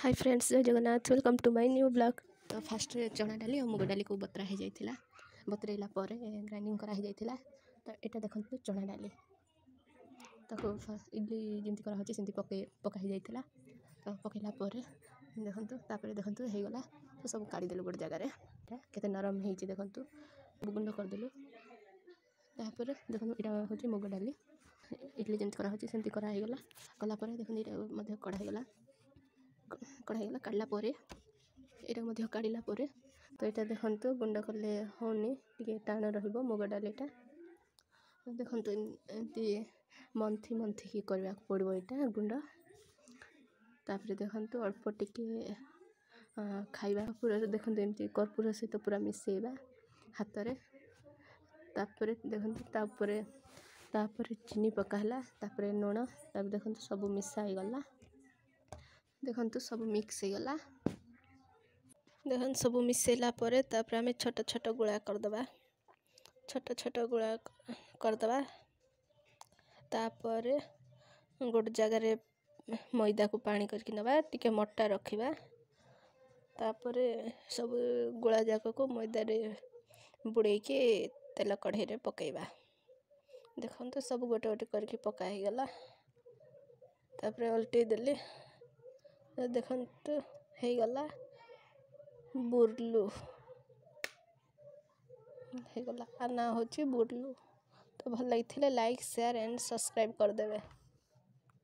Hi friends, Jay Jagannath. Welcome to my new vlog. ତ ଫାଷ୍ଟରେ ଚଣା ଡାଲି ଆଉ ମୁଗ ଡାଲିକୁ ବତୁରା ହେଇଯାଇଥିଲା। ବତୁରେଇଲା ପରେ ଗ୍ରାଇଣ୍ଡିଙ୍ଗ କରାହେଇଯାଇଥିଲା। ତ ଏଇଟା ଦେଖନ୍ତୁ, ଚଣା ଡାଲି, ତାକୁ ଇଡ଼ଲି ଯେମିତି କରାହେଉଛି ସେମିତି ପକା ହେଇଯାଇଥିଲା। ତ ପକାଇଲା ପରେ ଦେଖନ୍ତୁ, ତାପରେ ଦେଖନ୍ତୁ ହେଇଗଲା। ତ ସବୁ କାଢ଼ିଦେଲୁ ଗୋଟେ ଜାଗାରେ। କେତେ ନରମ ହେଇଛି ଦେଖନ୍ତୁ। ଗୁଣ୍ଡ କରିଦେଲୁ। ତାପରେ ଦେଖନ୍ତୁ, ଏଇଟା ହେଉଛି ମୁଗ ଡାଲି। ଇଡ଼ଲି ଯେମିତି କରାହେଉଛି ସେମିତି କରାହେଇଗଲା। କଲା ପରେ ଦେଖନ୍ତୁ, ଏଇଟା ମଧ୍ୟ କଢ଼ା ହେଇଗଲା। କଢ଼ା ହେଇଗଲା। କାଢ଼ିଲା ପରେ, ଏଇଟା ମଧ୍ୟ କାଢ଼ିଲା ପରେ, ତ ଏଇଟା ଦେଖନ୍ତୁ, ଗୁଣ୍ଡ କଲେ ହେଉନି, ଟିକେ ଟାଣ ରହିବ ମୁଗ ଡାଲିଟା। ଦେଖନ୍ତୁ, ଏମିତି ମନ୍ଥି ମନ୍ଥିକି କରିବାକୁ ପଡ଼ିବ ଏଇଟା ଗୁଣ୍ଡ। ତାପରେ ଦେଖନ୍ତୁ, ଅଳ୍ପ ଟିକେ ଖାଇବା ପୁରା ଦେଖନ୍ତୁ, ଏମିତି କର୍ପୂର ସହିତ ପୁରା ମିଶାଇବା ହାତରେ। ତାପରେ ଦେଖନ୍ତୁ, ତାପରେ ଚିନି ପକା ହେଲା, ତାପରେ ଲୁଣ। ତାପରେ ଦେଖନ୍ତୁ, ସବୁ ମିଶା ହେଇଗଲା। ଦେଖନ୍ତୁ, ସବୁ ମିକ୍ସ ହେଇଗଲା। ଦେଖନ୍ତୁ, ସବୁ ମିଶାଇଲା ପରେ ତାପରେ ଆମେ ଛୋଟ ଛୋଟ ଗୁଳା କରିଦେବା। ଛୋଟ ଛୋଟ ଗୁଳା କରିଦେବା। ତାପରେ ଗୋଟେ ଜାଗାରେ ମଇଦାକୁ ପାଣି କରିକି ନେବା, ଟିକେ ମୋଟା ରଖିବା। ତାପରେ ସବୁ ଗୁଳା ଯାକକୁ ମଇଦାରେ ବୁଡ଼େଇକି ତେଲ କଢ଼େଇରେ ପକାଇବା। ଦେଖନ୍ତୁ, ସବୁ ଗୋଟେ ଗୋଟେ କରିକି ପକା ହେଇଗଲା। ତାପରେ ଓଲଟେଇ ଦେଲି। ଦେଖନ୍ତୁ, ହେଇଗଲା ବୁର୍ଲୁ ହେଇଗଲା। ଆଉ ନାଁ ହେଉଛି ବୁର୍ଲୁ। ତ ଭଲ ଲାଗିଥିଲେ ଲାଇକ୍, ସେୟାର ଆଣ୍ଡ ସବସ୍କ୍ରାଇବ୍ କରିଦେବେ।